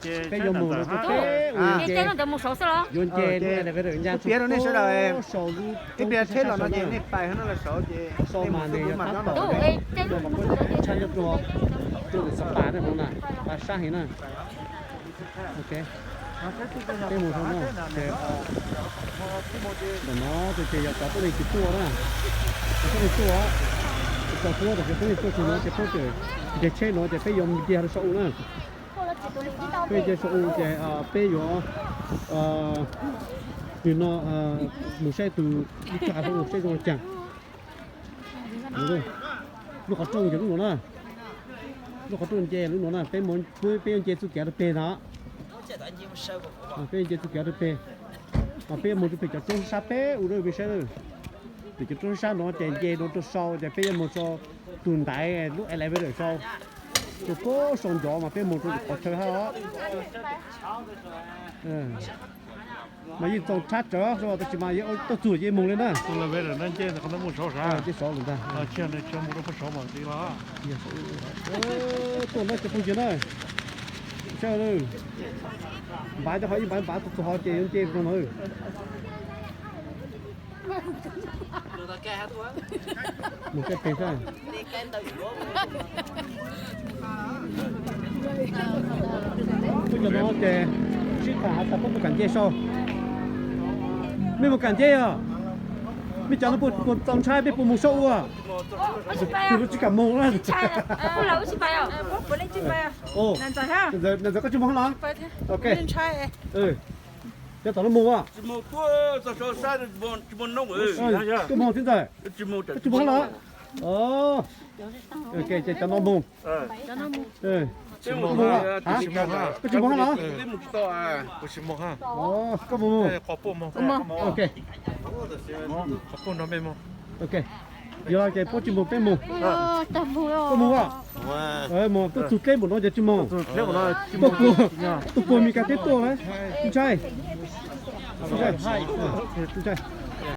Peb yuav mus no, peb ua nce, yuav nce lub elevator ncaj, peb piav rau nej sawv daws, peb piav tsheb los no ces nej pais no los saud ces sau mas nws yog tab tom rau spa na, rau spa na, sab heev na. Ok, peb mus no ces ntawm no ces yog cov tuab neeg tsis tuaj na, cov tuab neeg tuaj, cov tuab neeg tuaj txog no ces peb nce tsheb no ces peb yuav nce rau saum na. Peb nce saum ces peb yuav nim no mus saib tus ib tug av saum seb zoo li cas. Lub qhov rooj yog lub no na, lub qhov rooj nce lub no na, peb, peb yuav nce txuj kev rau peg ntag. Peb yuav nce txuj kev rau peg, peb yuav mus rau peg cov roob sab peb ua rau peb saib. Pem cov roob sab no ces nce rau rau sau ces peb yuav mus rau tus ntaiv lub elevator sau, rau puag sau ncov mas peb mus rau qhov chaw hab os. Mas yeej txaus tshab tsawv tab sis mas tuaj txug ces mus li na. Ces saud lawm ntag. Tuaj na cov phooj ywg na, saib, npav cov qhov ib npav npav txog qhov ces yuav nce rau no. Mus saib peg saib. Peb cov no ces sib tham has tas puas mus kam nce saud. Mej mus kam nce os? Mej cov no puas txaus ntshai, mej puas mus saud ua? Kuv tsis kam mus na. Ntxawm, koj tsis mus hab los? Ok. Cov tom no mus as? Koj mus txiv ntxawm? Koj tsis mus hab los? Ok, ces cov no mus. Koj mus, koj tsis mus hab los? Koj mus, ok. Ok, yog ces puab tsis mus peb mus. Koj mus as? Mus tuaj txug dleb npaum no ces tsis mus. Tuaj puag Mes Kas teb tuaj lawm, ntshai.